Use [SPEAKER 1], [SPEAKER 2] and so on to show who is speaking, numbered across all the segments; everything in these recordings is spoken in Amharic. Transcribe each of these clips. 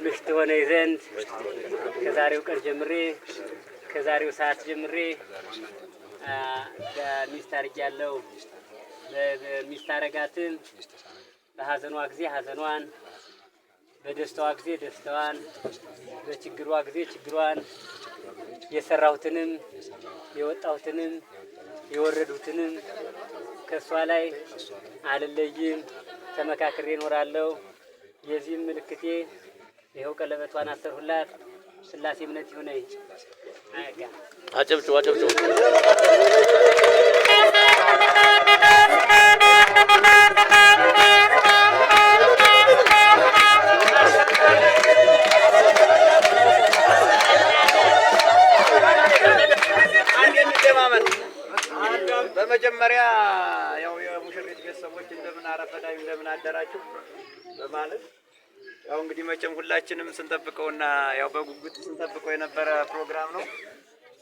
[SPEAKER 1] ምሽት ሆነኝ ዘንድ ከዛሬው ቀን ጀምሬ ከዛሬው ሰዓት ጀምሬ ሚስት አድርጌያለሁ። በሚስት አረጋትም በሀዘኗ ጊዜ ሀዘኗን፣ በደስታዋ ጊዜ ደስታዋን፣ በችግሯ ጊዜ ችግሯን፣ የሰራሁትንም የወጣሁትንም የወረዱትንም ከእሷ ላይ አልለይም፣ ተመካክሬ እኖራለሁ። የዚህም ምልክቴ ይኸው ቀለበቷን አሰርሁላት። ስላሴ እምነት ይሁነኝ።
[SPEAKER 2] አጨብጭቡ አጨብጭቡ።
[SPEAKER 3] በመጀመሪያ ያው የሙሽሪት ቤተሰቦች እንደምን አረፈዳችሁ እንደምን አደራችሁ በማለት ያው እንግዲህ መቼም ሁላችንም ስንጠብቀውና ያው በጉጉት ስንጠብቀው የነበረ ፕሮግራም ነው።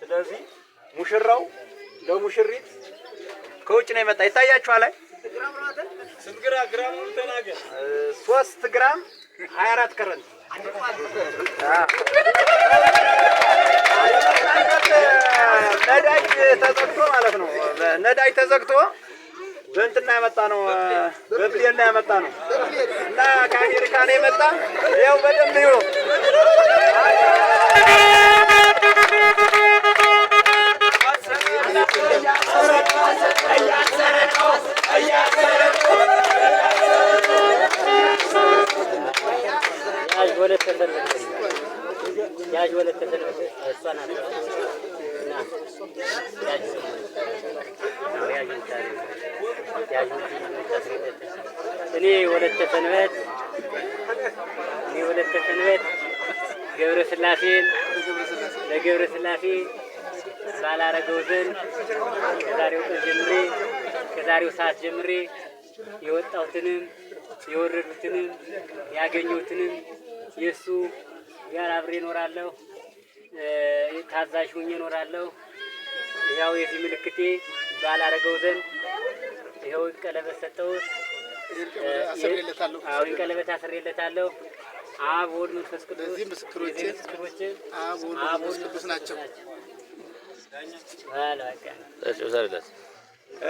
[SPEAKER 3] ስለዚህ ሙሽራው ለሙሽሪት ከውጭ ነው የመጣ ይታያችኋል። አይ
[SPEAKER 4] ስንት ግራም ተናገር።
[SPEAKER 3] 3 ግራም 24 ከረንት ነዳጅ ተዘግቶ ማለት ነው። ነዳጅ ተዘግቶ በእንትና ያመጣ ነው፣ በ plane ነው ያመጣ ነው እና ከአሜሪካ ነው የመጣ። ያው በደንብ ይኸው
[SPEAKER 1] ያዥ ወለተ ሰንበት እሷ ናት። እኔ ወለተ ሰንበት እኔ ወለተ ሰንበት ገብረ ስላሴን ለገብረ ስላሴ ባላረገው ዘንድ ከዛሬው ቀን ጀምሬ ከዛሬው ሰዓት ጀምሬ የወጣሁትንም የወረዱትንም ያገኘሁትንም የእሱ ጋር አብሬ እኖራለሁ። ታዛዥ ሁኜ እኖራለሁ። ይኸው የዚህ ምልክቴ ባላረገው ዘንድ ይኸው ቀለበት ሰጠሁት። አዎ ቀለበት አስሬለታለሁ። አብ ወልድ መንፈስ ቅዱስ
[SPEAKER 5] ለዚህ ምስክሮቼ አብ ወልድ መንፈስ ቅዱስ ናቸው።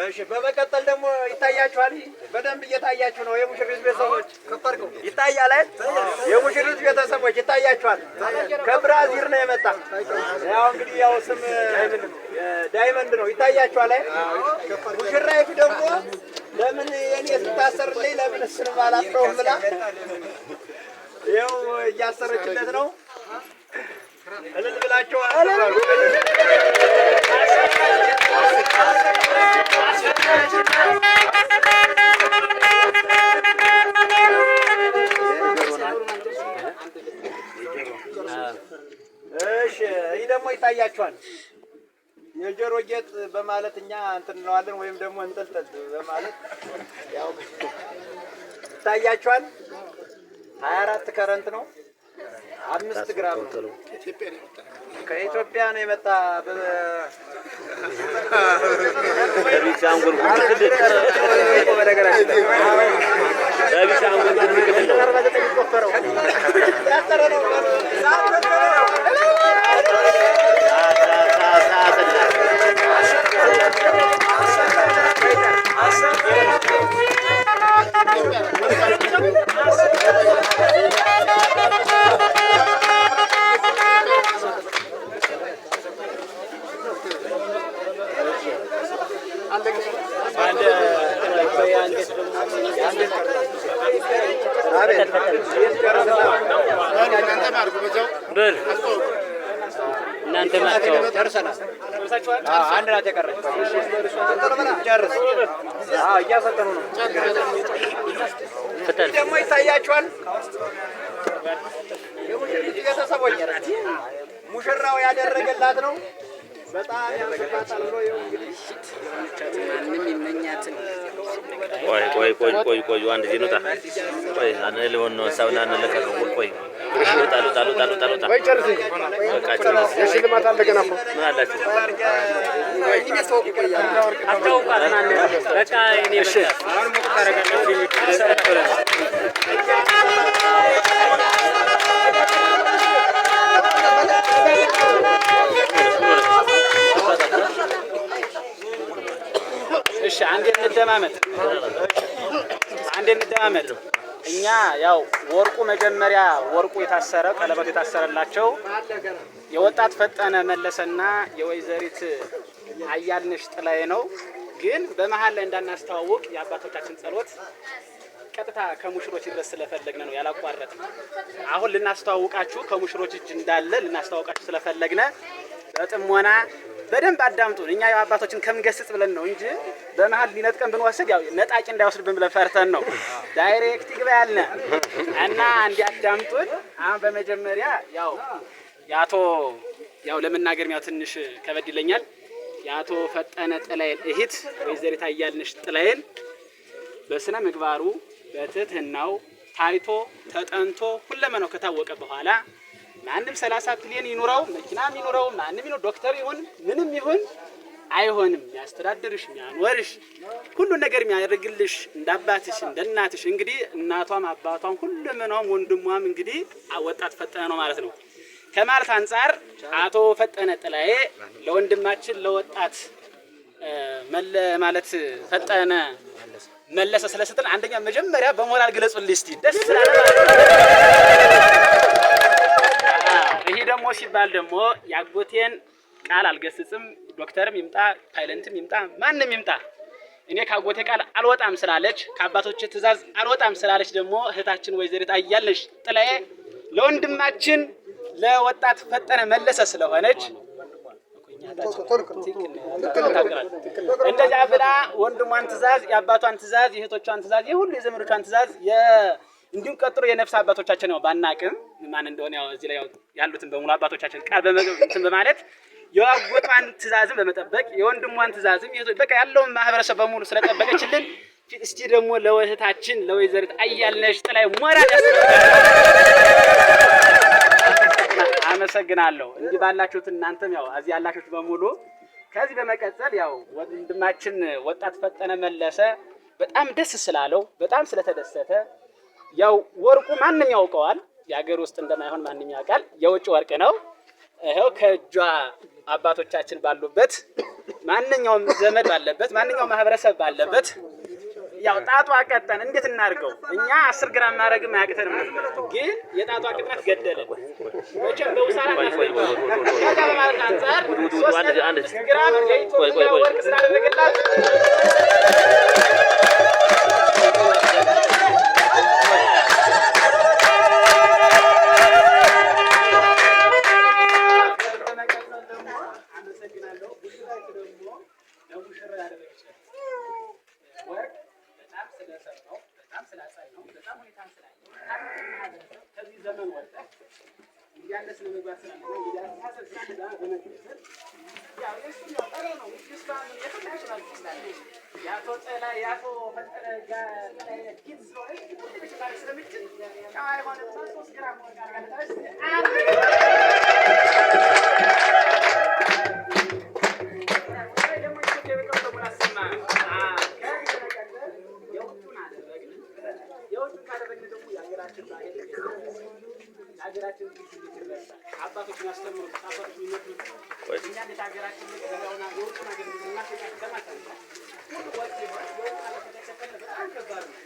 [SPEAKER 3] እሺ በመቀጠል ደግሞ ይታያችኋል። በደንብ እየታያችሁ ነው። የሙሽሪት ቤተሰቦች ይታያል አይደል? የሙሽሪት ቤተሰቦች ይታያችኋል። ከብራዚል ነው የመጣ። ያው እንግዲህ ያው ስም diamond ነው። ይታያችኋል አይደል? ሙሽራይቱ ደግሞ ለምን የኔ ስታሰርልኝ ለምን እሱንም አላስረውም ብላ ይኸው እያሰረችለት ነው። እልል ብላችሁ እሺ፣ ይህ ደግሞ ይታያችኋል። የጆሮ ጌጥ በማለት እኛ እንትን እንለዋለን፣ ወይም ደግሞ እንጥልጥል በማለት ያው ይታያችኋል። 24 ከረንት ነው። 5 ግራም ነው። ከኢትዮጵያ ነው የመጣ።
[SPEAKER 1] እናንተ ማስተዋወቅ
[SPEAKER 3] ጨርሰናል። አንድ ናት የቀረች። ጨርስ። እያፈጠኑ ነው። ደግሞ ይታያችኋል። የሙሽሪት ቤተሰቦች ሙሽራው ያደረገላት ነው። በጣም ያንስባታል ብሎ ይኸው እንግዲህ
[SPEAKER 6] ማንም ይመኛትን።
[SPEAKER 2] ቆይ ቆይ ቆይ ቆይ ቆይ አንድ ጊዜ እንውጣ። ቆይ ሊሆን ነው ሀሳብ አንለቀቀው። ቆይ ልውጣ ልውጣ ልውጣ ልውጣ ልውጣ። በቃ ጨርስ።
[SPEAKER 5] የሽልማት አለ ገና እኮ
[SPEAKER 2] ምን አላችሁ?
[SPEAKER 1] አስተዋውቋት። በቃ እኔ በቃ
[SPEAKER 6] እንደማመጥ፣ አንዴ እንደማመጥ። እኛ ያው ወርቁ መጀመሪያ ወርቁ የታሰረ ቀለበቱ የታሰረላቸው የወጣት ፈጠነ መለሰና የወይዘሪት አያልነሽ ጥላዬ ነው። ግን በመሀል ላይ እንዳናስተዋውቅ የአባቶቻችን ጸሎት ቀጥታ ከሙሽሮች ድረስ ስለፈለግነ ነው ያላቋረጥነው። አሁን ልናስተዋውቃችሁ ከሙሽሮች እጅ እንዳለ ልናስተዋውቃችሁ ስለፈለግነ በጥሞና በደንብ አዳምጡን። እኛ ያው አባቶችን ከምንገስጽ ብለን ነው እንጂ በመሀል ሊነጥቀን ብንወስድ ያው ነጣቂ እንዳይወስድብን ብለን ፈርተን ነው direct ይግባ ያልነ እና እንዲያዳምጡን። አሁን በመጀመሪያ ያው የአቶ ያው ለመናገር ያው ትንሽ ከበድ ይለኛል። የአቶ ፈጠነ ጥላዬን እህት ወይዘሪት አያልነሽ ጥላዬን በስነ ምግባሩ በትህትናው ታይቶ ተጠንቶ ሁለመናው ከታወቀ በኋላ ማንም 30 ፕሌን ይኑረው መኪናም ይኑረው ማንም ይኑረው ዶክተር ይሁን ምንም ይሁን አይሆንም። የሚያስተዳድርሽ የሚያኖርሽ ሁሉ ነገር የሚያደርግልሽ እንዳባትሽ እንደናትሽ እንግዲህ እናቷም አባቷም ሁለመናውም ወንድሟም እንግዲህ ወጣት ፈጠነ ነው ማለት ነው። ከማለት አንፃር አቶ ፈጠነ ጥላዬ ለወንድማችን ለወጣት መለ ማለት ፈጠነ መለሰ ስለሰጠን አንደኛ መጀመሪያ በሞራል ግለጹልኝ እስቲ ደስ ስላለ ማለት ነው። ይሄ ደግሞ ሲባል ደግሞ ያጎቴን ቃል አልገስጽም፣ ዶክተርም ይምጣ ፓይለትም ይምጣ ማንም ይምጣ እኔ ካጎቴ ቃል አልወጣም ስላለች ከአባቶች ትእዛዝ አልወጣም ስላለች ደግሞ እህታችን ወይዘሪት አያልነሽ ጥላዬ ለወንድማችን ለወጣት ፈጠነ መለሰ ስለሆነች እንደዚያ ብላ ወንድሟን ትእዛዝ የአባቷን ትእዛዝ የእህቶቿን ትእዛዝ የሁሉ የዘመዶቿን ትእዛዝ እንዲሁም ቀጥሎ የነፍስ አባቶቻችን ነው ባናቅም ማን እንደሆነ ያው እዚህ ላይ ያሉትን በሙሉ አባቶቻችን ቃል እንትን በማለት የአጎቷን ትእዛዝም በመጠበቅ የወንድሟን ትእዛዝም በቃ ያለውን ማህበረሰብ በሙሉ ስለጠበቀችልን እስቲ ደግሞ ለእህታችን ለወይዘሪት አያልነሽ ጥላዬ ሞራል አመሰግናለሁ። እንዲህ ባላችሁት እናንተም ያው እዚህ ያላችሁት በሙሉ ከዚህ በመቀጠል ያው ወንድማችን ወጣት ፈጠነ መለሰ በጣም ደስ ስላለው በጣም ስለተደሰተ ያው ወርቁ ማንም ያውቀዋል፣ የሀገር ውስጥ እንደማይሆን ማንም ያውቃል። የውጭ ወርቅ ነው። ይኸው ከእጇ አባቶቻችን ባሉበት ማንኛውም ዘመድ ባለበት ማንኛውም ማህበረሰብ ባለበት ያው ጣጧ ቀጠን እንዴት እናድርገው? እኛ 10 ግራም ማድረግም አያቅተንም ነበር፣ ግን የጣጧ ቅጥነት ገደለ። መቼም በውሳና እናስገባው። ከዛ በማለት አንፃር 3 ግራም የኢትዮጵያ ወርቅ ስላደረገላት አመሰግናለሁ። ለሙሽራ ያደረገች ወርቅ በጣም ስለሰራው በጣም ስላጸናው በጣም ሁኔታን ስላየው ከዚህ ዘመን ወጥተህ እንዲህ ያለ ስነ ምግባር ስላለ እንግዲህ አስተሳሰብ ስላለ በመከተል ያው የእሱ ያው ጠረ ነው እሷ የፈለገች ማለት ትችላለች። የአቶ ጥላ የአቶ ፈጠነ ፊት ስለሆነች የፈለገች ማለት ስለምችል ያው አይሆንም 3 ግራም ወርቅ አድርጋለች። የሀገራችን አባቶች የሚያስተምሩት አባቶች የሚመክሩት እኛ እንዴት ሀገራችን የውጭን ሀገር እናፈቃ ሁሉ ወጥ ሲሆን የውጭ ሀገር ከተከተለ በጣም ከባድ ነው።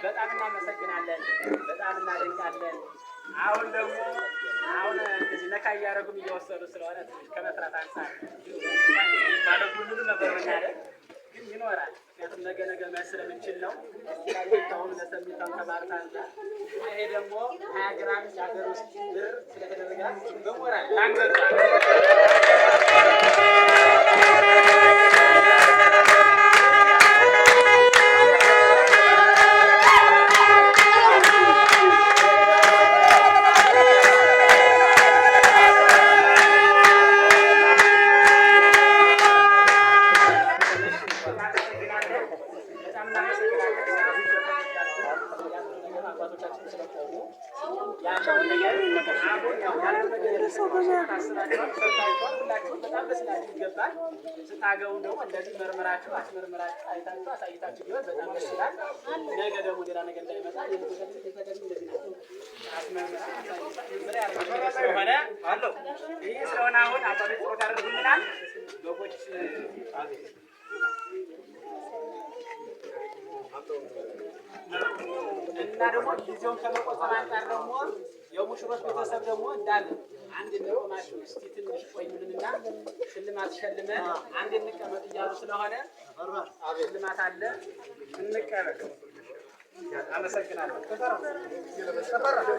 [SPEAKER 6] በጣም እናመሰግናለን። በጣም እናደንቃለን። አሁን ደግሞ አሁን እንደዚህ ነካ እያደረጉም እየወሰዱ ስለሆነ ትንሽ ከመስራት አንፃር ማለት ሁሉንም ነበር የምናደርግ፣ ግን ይኖራል። ምክንያቱም ነገ ነገ መያዝ ስለምንችል ነው። ታሁን ለሰሚታን ከማርታ አንጻር ይሄ ደግሞ 20 ግራም የሀገር ውስጥ ብር ስለተደረገ በሞራል ላንገቷ። በጣም እናመሰግናለን። አባቶቻችን ስለቆሙ ሁላችሁም በጣም ደስ ላችሁ ይገባል። ስታገቡ ደግሞ እንደዚህ መርምራችሁ አስመርምራችሁ አይታችሁ አሳይታችሁ ቢሆን በጣም ደስ ይላል። ነገ ደግሞ ሌላ ነገር እንዳይመጣ እንደዚህ ነው። አስመርምራ አሳይታ ስለሆነ ይህ ስለሆነ አሁን አባቶች ጸሎት ያደርጉልናል። በጎች እና ደግሞ ጊዜውን ከመቆጠብ አንጻር ደግሞ የሙሽሮች ቤተሰብ ደግሞ እንዳለ አንድ እንቆማችሁ እስቲ ትንሽ ቆዩልንና ሽልማት ሸልመን አንድ እንቀመጥ እያሉ ስለሆነ ሽልማት አለ፣ እንቀመጥ። አመሰግናለሁ።